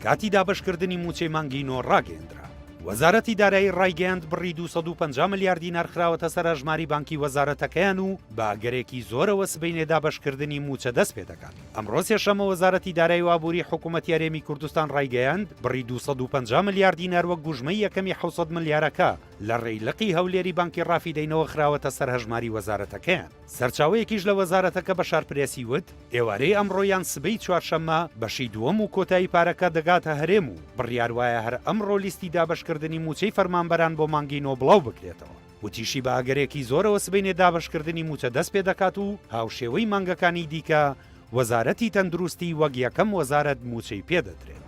کاتی دابەشکردنی مووچەی مانگی نۆ ڕاگەیەندرا. وەزارەتی دارایی ڕایگەیاند بڕی 250 ملیار دینار خراوەتە سەر ئەژماری بانکی وەزارەتەکەیان و بە ئەگەرێکی زۆرەوە سبەینێ دابەشکردنی مووچە دەست پێدەکات. ئەمڕۆ سێشەممە وەزارەتی دارایی و ئابووری حکوومەتی هەرێمی کوردستان ڕایگەیاند بڕی 250 ملیار دینار وەک گوژمەی یەکەمی 700 ملیارەکە لە ڕێی لقی هەولێری بانکی ڕافیدەینەوە خراوەتە سەر هەژماری وەزارەتەکەیان. سەرچاوەیەکیش لە وەزارەتەکە بە شارپرێسی وت، ئێوارەی ئەمڕۆ یان سبەی چوارشەممە بەشی دووەم و کۆتایی پارەکە دەگاتە هەرێم و بڕیار وایە هەر ئەمڕۆ لیستی دابەشکردنی مووچەی فەرمانبەران بۆ مانگی نۆ بڵاو بکرێتەوە. وتیشی بە ئەگەرێکی زۆرەوە سبەینێ دابەشکردنی مووچە دەست پێدەکات و هاوشێوەی مانگەکانی دیکە وەزارەتی تەندروستی وەک یەکەم وەزارەت مووچەی پێدەدرێت.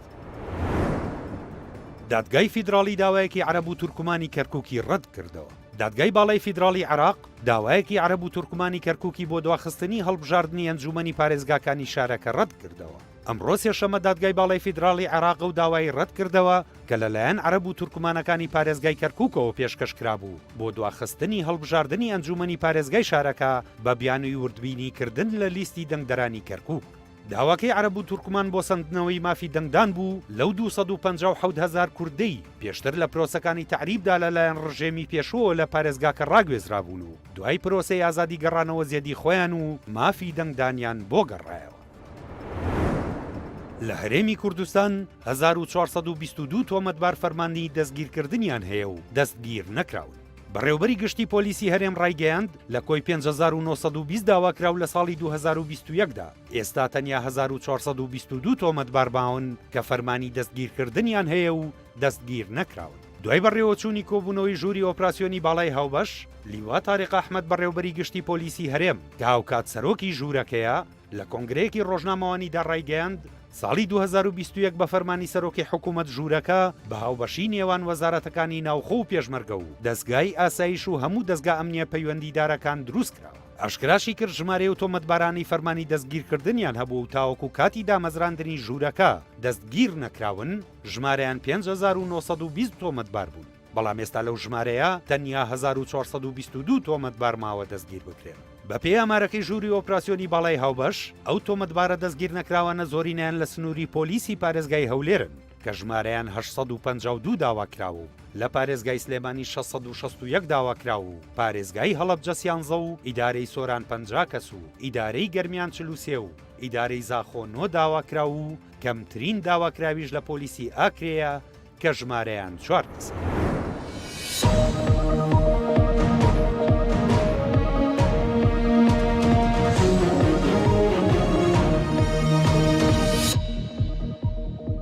دادگای فیدراڵی داوایەکی عەرەب و تورکمانی کەرکوکی ڕەتکردەوە. دادگای باڵای فیدراڵی عێراق داوایەکی عەرەب و تورکمانی کەرکوکی بۆ دواخستنی هەڵبژاردنی ئەنجوومەنی پارێزگاکانی شارەکە ڕەتکردەوە. ئەمڕۆ سێشەممە دادگای باڵای فیدراڵی عێراق ئەو داوایەی ڕەتکردەوە کە لەلایەن عەرەب و تورکمانەکانی پارێزگای کەرکوکەوە پێشکەش کرابوو بۆ دواخستنی هەڵبژاردنی ئەنجوومەنی پارێزگای شارەکە بە بیانووی وردبینیکردن لە لیستی دەنگدەرانی کەرکوک. داواکەی عەرەب و تورکمان بۆ سەندنەوەی مافی دەنگدان بوو لەو 257 هەزار کوردەی پێشتر لە پرۆسەکانی تەعریبدا لەلایەن ڕژێمی پێشووەوە لە پارێزگاکە ڕاگوێزرابوون و دوای پرۆسەی ئازادی گەڕانەوە زێدی خۆیان و مافی دەنگدانیان بۆ گەڕایەوە. لە هەرێمی کوردستان 1422 تۆمەتبار فەرمانی دەستگیرکردنیان هەیە و دەستگیر نەکراون. بەڕێوبەری گشتی پۆلیسی هەرێم ڕایگەیاند، لە کۆی 5920 داواکراو لە ساڵی 2021 دا، ئێستا تەنیا 1422 تۆمەتبار ماون کە فەرمانی دەستگیرکردنیان هەیە و دەستگیر نەکراون. دوای بەڕێوەچوونی کۆبوونەوەی ژووری ئۆپراسیۆنی باڵای هاوبەش، لیوا تاریق ئەحمەد بەڕێوبەری گشتی پۆلیسی هەرێم کە هاوکات سەرۆکی ژوورەکەیە، لە کۆنگرەیەکی ڕۆژنامەوانیدا ڕایگەیاند، ساڵی 2021 بە فەرمانی سەرۆکی حکوومەت ژوورەکە بە هاوبەشی نێوان وەزارەتەکانی ناوخۆ و پێشمەرگە و دەزگای ئاسایش و هەموو دەزگا ئەمنییە پەیوەندیدارەکان دروستکراوە. ئاشکراشی کرد، ژمارەی ئەو تۆمەتبارانەی فەرمانی دەستگیرکردنیان هەبوو و تاوەکو کاتی دامەزراندنی ژوورەکە دەستگیرنەکراون، ژمارەیان 5920 تۆمەتبار بوون، بەڵام ئێستا لەو ژمارەیە تەنیا 1422 تۆمەتبار ماوە دەستگیر بکرێن. بەپێی ئامارەکەی ژووری ئۆپراسیۆنی باڵای هاوبەش، ئەو تۆمەتبارە دەستگیرنەکراوانە زۆرینەیان لە سنووری پۆلیسی پارێزگای هەولێرن کە ژمارەیان 852 داواکراو و لە پارێزگای سلێمانی 661 داواکراو و پارێزگای هەڵەبجە سیانزە و ئیدارەی سۆران 50 کەس و ئیدارەی گەرمیان 43 و ئیدارەی زاخۆ نۆ داواکراو و کەمترین داواکراویش لە پۆلیسی ئاکرێیە کە ژمارەیان چوار کەسە.